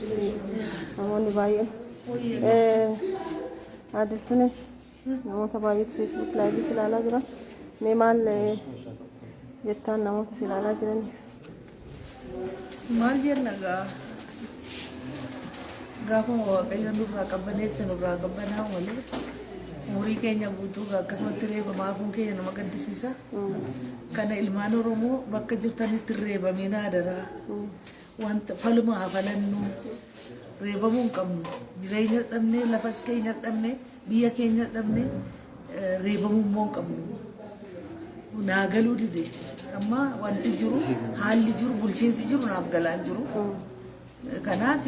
jirti namoonni baay'een. Adiltunes namoota baay'eetu Facebook live si ilaalaa jira. Mee maal jettaan namoota si ilaalaa jiraniif? Maal jenna gaa? Gaafuma Waaqayyo nurraa qabbaneesse nurraa qabbanaa malee umurii keenya guutuu gaa akkasumatti reebamaa hafuun keenya nama gaddisiisa. Kana ilmaan Oromoo bakka jirtanitti hin reebamiin adaraa. Wanta faluma haa falannu. Reebamuu hin qabnu. Jireenya dhabnee, lafas keenya dhabnee, biyya keenya dhabnee reebamuu immoo hin qabnu. Naa galuu dide. Amma wanti jiru, haalli jiru, bulchiinsi jiru naaf galaa hin jiru. Kanaaf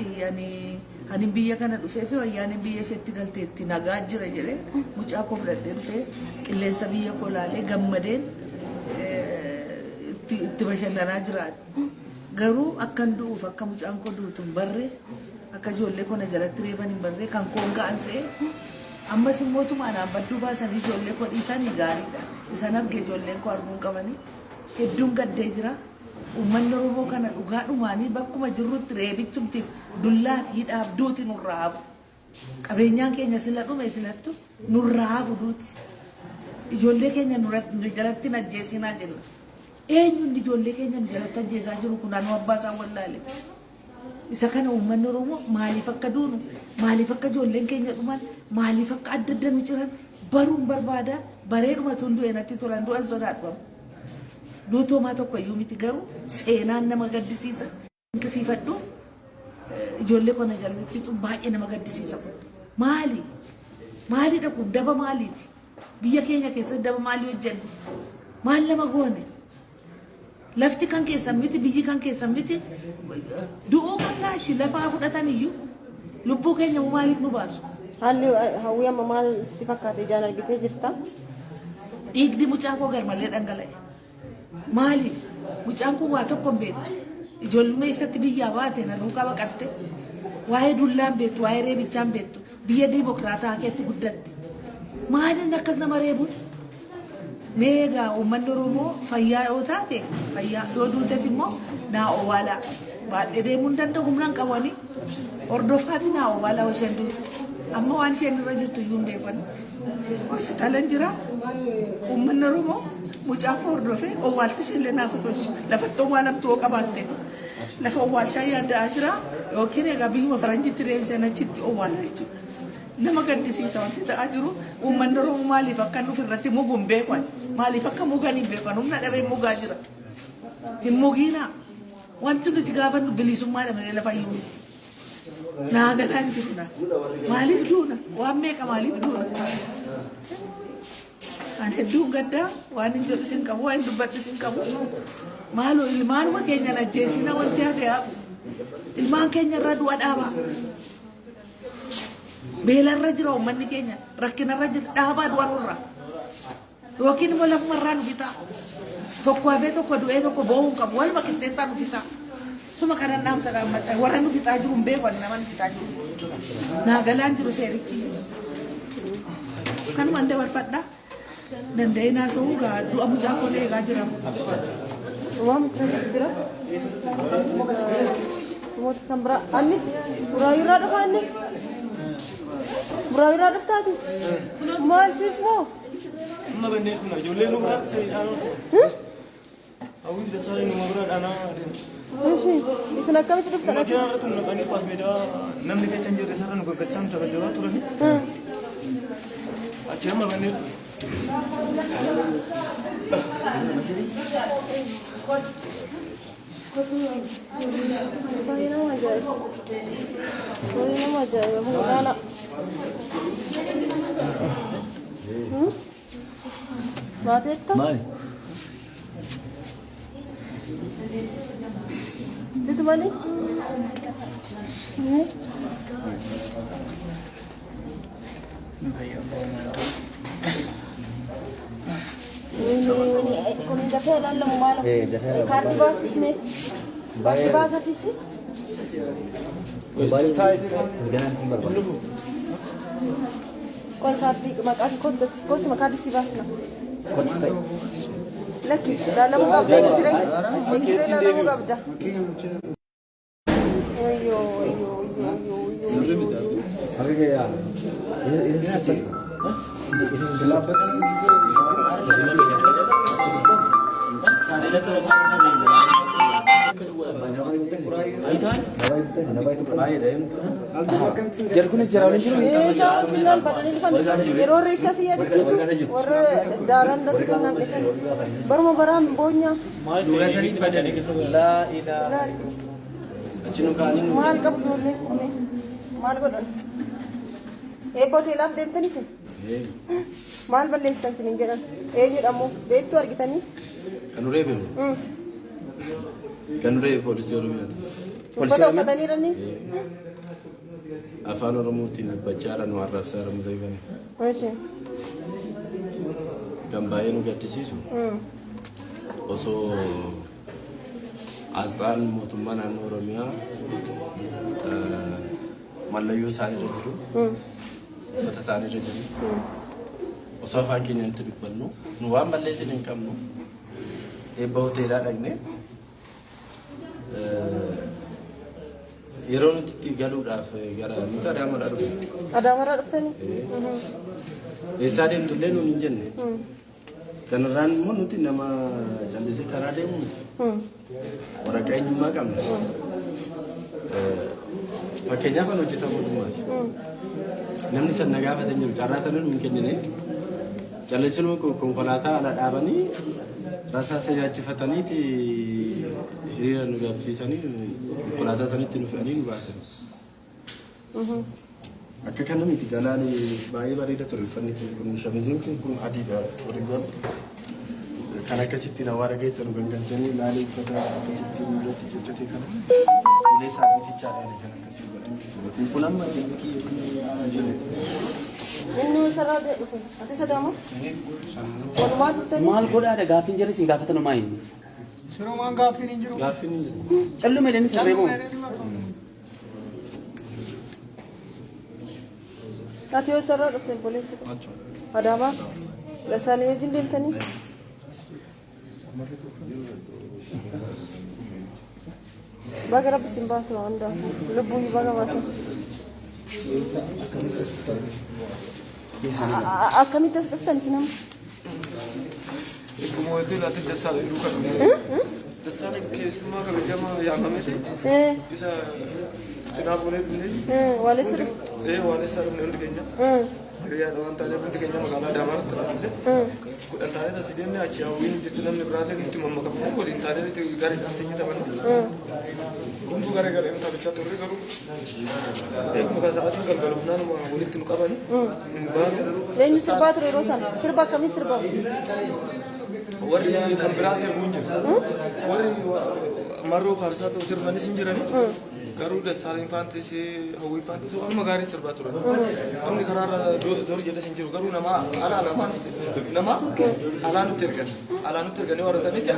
ani biyya kana dhufee fi wayyaaneen biyya isheetti galteetti nagaa jira jedhee mucaa koo fudhadhee dhufee qilleensa biyya koo laalee gammadeen itti bashannanaa jiraadha. Garuu akkan du'uuf akka mucaan koo duutu hin barre, akka ijoollee koo na jalatti reeban hin barre, kan koon ga'an se'e. Ammas immoo tuma anaan badduu baasanii ijoollee koo dhiisanii gaariidha. Isan arge ijoolleen koo arguu hin qabanii. Hedduun gaddee jira. Uummanni Oromoo kana dhugaa dhumaanii bakkuma jirrutti reebichumtiif dullaaf hidhaaf duuti nurraa hafu. Qabeenyaan keenya sila dhume silattu nurraa hafu duuti. Ijoollee keenya nu jalatti hin ajjeesinaa jenna. Eenyu inni ijoollee keenya nu jalatti ajjeesaa jiru kun anuu abbaa isaa wallaale. Isa kana uummanni Oromoo maaliif akka duunu, maaliif akka ijoolleen keenya dhuman, maaliif akka adda adda nu ciran baruun barbaada. Bareeduma tun du'e natti tolan du'an sodaadhu amma. Duuti homaa tokko iyyuu miti garuu seenaan nama gaddisiisa. Dinqisiifadhu ijoollee kana jalatti fixuun baay'ee nama gaddisiisa kun. Maali? Maalidha kun? Daba maaliiti? Biyya keenya keessatti daba maalii hojjenna? Maal nama goone? Lafti kan keessan miti, biyyi kan keessan miti. Du'uu qabnaa ishii lafaa fudhatan iyyuu lubbuu keenya maaliif nu baasu? Haalli hawwii amma maal sitti fakkaate ijaan argitee jirta? Dhiigni mucaa koo garmalee dhangala'e. Maaliif? Mucaan kun waa tokko hin beektu. Ijoollummaa isatti biyyaa baate na duukaa baqatte. Waa'ee dullaa hin beektu, waa'ee reebichaa hin beektu. Biyya diimokiraataa keetti guddatte. Maaliin akkas nama reebuun? Mee egaa uummanni Oromoo fayyaa yoo taate fayyaa yoo duutes immoo naa owwaalaa. Baadhee deemuu hin danda'u humna hin qabu ani. Hordofaati naa owwaalaa yoo isheen duute. Amma waan isheen irra jirtu iyyuu hin beeku ani. Hospitaalan jira. Uummanni Oromoo mucaa koo hordofee owwaalcha ishee illee naaf tolchu. Lafatti owwaalamtu yoo qabaatte. Lafa owwaalchaa yaadda'aa jira. Yookiin egaa biyyuma faranjiitti deebiseen achitti owwaala jechuudha. Nama gaddisiisa wanti ta'aa jiru. Uummanni Oromoo maaliif akka inni ofirratti mugu hin beeku ani. Maaliif akka mugan hin beeku ani. Humna dhabee mugaa jira. Hin mugiinaa. Wanti nuti gaafannu bilisummaadha malee lafa iyyuu miti. Naa galaa hin jiru naa. Maaliif duuna? Waan meeqa maaliif duuna? Ani hedduun gaddaa waan hin jedhu sin qabu, waan hin dubbadhu sin qabu. Maaloo ilmaanuma keenya hin ajjeesina wanti hafe hafu. Ilmaan keenya irraa du'a dhaabaa. Beelarra jira uummanni keenya, rakkinarra jira dhaabaa du'a nurraa. Yookiin immoo lafuma irraa nu fixaa. Tokko hafee tokko du'ee tokko boo'uu hin qabu. Waluma qixxeessaa nu fixaa. Suma kanan dhaamsa dhaammadha. Warra nu fixaa jiru hin beeku ani nama nu fixaa jiru. Naa galaan jiru seerichi. Kanumaan dabarfadha. Danda'ee naasa'uu gaa du'a mucaa koo eegaa jira. Waan jira. Namoota kan biraa. Anni Buraayyuurraa dhufa inni. Buraayyuurraa dhuftaati. Maal siis moo? Amma bannee dhufna ijoollee nu biraa sanii dhaanuu. Hawwii Dasaalee numa bira dhaanaa deemu. Ishi isin akkamitti dhuftan ati? Makiinaa irratti nu naqanii kuwaas meedaa namni keessa hin jirre isarra nu gaggalchaa nu tajaajilaa turani. Achi amma bannee dhufna. Baay'ee nama ajaa'iba. Baay'ee nama ajaa'iba. Kun ilaala. Baateerta? Maali? Situ malee? Kun dafee ilaalamu maal? Kaardii baasiif mee? Kaardii baasaf ishii? Qoy kaardii maqaa kee kottu kottu kaardii si baasna. Lakki ilaalamuu qabda eksiree eksiree ilaalamuu qabda. Wayyoo wayyoo. Isaan billaan badanii dhufan yeroo irreechaa si yaadachiisu warra daaraan irratti kennan dhisan baruma baraan boonyaa. Maal qabu ijoollee kunneen maal godhan? Eebba hoteelaaf deemtanis maal balleessitan isiniin jedhan eenyudha immoo beektuu argitanii? Kan nu reebe moo? Kan nu reebe poolisii Oromiyaati. Uffata uffataniiranii? Afaan Oromootiin dubbachaa jiran nu arrabsaa jiran nu reebani. Eshi. Kan baay'ee nu gaddisiisu osoo asxaan mootummaa naannoo Oromiyaa mallayyoo isaaniirra jiru, uffata isaaniirra jiru, osoo afaan keenyatti dubbannu nu waan balleessine hin qabnu eebba hoteelaa dhaqne yeroo nuti itti galuudhaaf gara nuti Adaamaadhaa dhufne. Adaamarraa dhuftanii? Eessaa deemtullee nuun hin jenne. Kanarraan immoo nuti nama callisee karaa deemu miti. Waraqaa eenyummaa qabna. Fakkeenyaaf kan hojjetaa mootummaati. Namni san na gaafate hin jiru. Carraa sana nuun kennine. Callisinuu konkolaataa ala dhaabanii rasaasa nyaachifataniiti hiriira nu gaabsiisanii konkolaataa sanitti nu fe'anii nu baasan. Akka kana miti galaan baay'ee bareeda ture uffanni kun kun shamiziin kun kun adiidha horiiwwan kan akkasittiin awwaara keessa nu gangalchanii laalii uffata akkasittiin nurratti ciccite kana ulee saatichaadhaan kan akkasii godhan jechuudha. Kun kun amma jilbi kun jiru. Inni sarara dhufe. Ati sadaamoo? Walumaa dhuftanii? Maal godhaadha gaaffiin jarri isin gaafatan homaa inni? Sirumaan gaaffiin hin jiru. Gaaffiin hin jiru. Calluma jedhanii sirree moo? Ati yoo sarara dhufte obboleessi koo? Adaamaa? Dasaalee wajjin deemtanii? Baga rabbi isin baasu waan hundaafuu. Lubbuun baga baate. Akkamitti as dhuftan isin amma? Egguma hoteelaatti Dassaalany duukaa dhufne. Dassaalany keessummaa kabajamaa yaamamete isa cinaa buunee dhufne. Waalessu dhufte? Ee waalessaa dhufne hundi keenya. Hiriyaadha waan taaneef hundi keenya magaalaa Adaamaatti dhufne. 10 taanee asii deemne achi hawwiin jirti namni biraallee nutti mammakamne waliin taanee gareedhaan teenye taphanna. Hunduu garee gareen taphachaa turre garuu eeguma kan sa'aatiin galgaluuf naanuma walitti nu qabani. Nu baanu. Eenyu sirbaa ture yeroo sana? Sirba akkamii sirbaa? Warri kan biraa sirbuu hin jiru. Warri marroo faarsaa ta'u sirbanis hin jirani. Garuu Dassaaleny faantis Hawwii faantis waanuma gaarii sirbaa turan. Namni karaarra zor jedhes hin jiru. Garuu nama alaa lamaan nama alaa nutti ergan. Alaa nutti erganii warra sanitti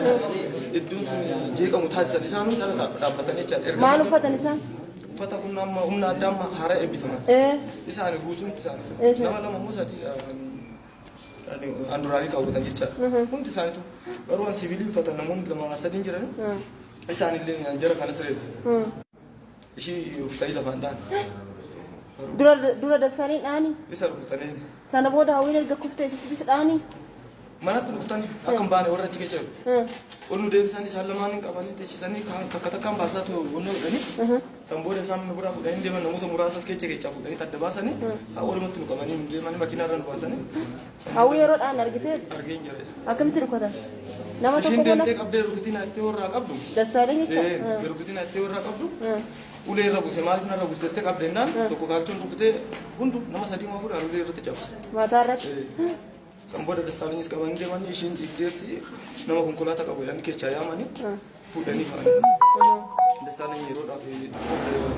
iddoon sun jeeqamu taasisan. Isaan hundi ala dhaabbatanii jechaadha. Erga Maal uffatan isaan? Uffata kun amma humna addaa amma haaraa eebbifaman. Isaan guutuun isaanii. Nama lama immoo sadii an duraanii kaawwatan jechaadha. Hundi isaaniitu garuu an siviilii uffatan namoonni lama sadiin jiran isaan illee an jara kana sireetu. Ishii rukutanii lafaan dhaan. Dura dura Dassaaleny dhaanii. Isa rukutanii. Sana booda Hawwiin erga kuftee isittis dhaanii. Manatti rukutanii akka hin baane warra achi keessa jiru. Ol nu deebisanii isaan lamaan hin qabanii teessisanii takka takkaan baasaa ta'u onnoo godhanii. San booda isaan nu biraa fuudhanii deeman namoota muraasas keessa keessaa fuudhanii adda baasanii haa walumatti nu qabanii nu deemanii makiinaa irra nu baasanii. Hawwii yeroo dhaan argitee Argeen jira. akkamitti rukatan? Nama Isheen tokko deemtee mana qabdee rukutiin itti warraa qabdu. Dassaaleny jecha. Rukutiin itti warraa qabdu. Ulee irra buuse maaliif narra buuse jettee qabdeennaan tokko kaalchoon rukutee hundu nama sadii moo afur ulee irratti cabse. Mataa irratti. San booda Dassaalanyis qabanii deemanii isheen dhiigdeetti nama konkolaataa qabu jedhanii keessaa yaamanii fuudhanii ba'an isaan. Dassaalany yeroodhaaf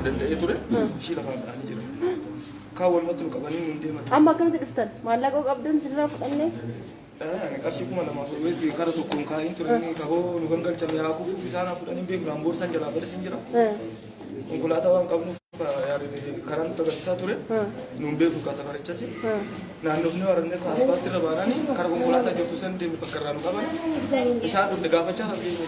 danda'ee ture ishii lafaan dha'anii jiran. Kaan walumatti nu qabanii nuun deeman. Amma akkamitti dhuftan? Maallaqa qabdan sirraa fudhannee? Qarshii 2000 wayiitti kara tokkoon kaa'in ture inni kahoo nu gangalchame haa kufu isaan haa fuudhanii beeknu an boorsaan jalaa bades hin jira. Konkolaataa waan qabnuuf karaa nutti agarsiisaa ture nuun beeku kaa safarichas. Naannofni warreen akka asfaaltii irra baananii kara konkolaataa jirtu san deemne bakka irraa nu qaban isaan dhufne gaafachaa as geenye.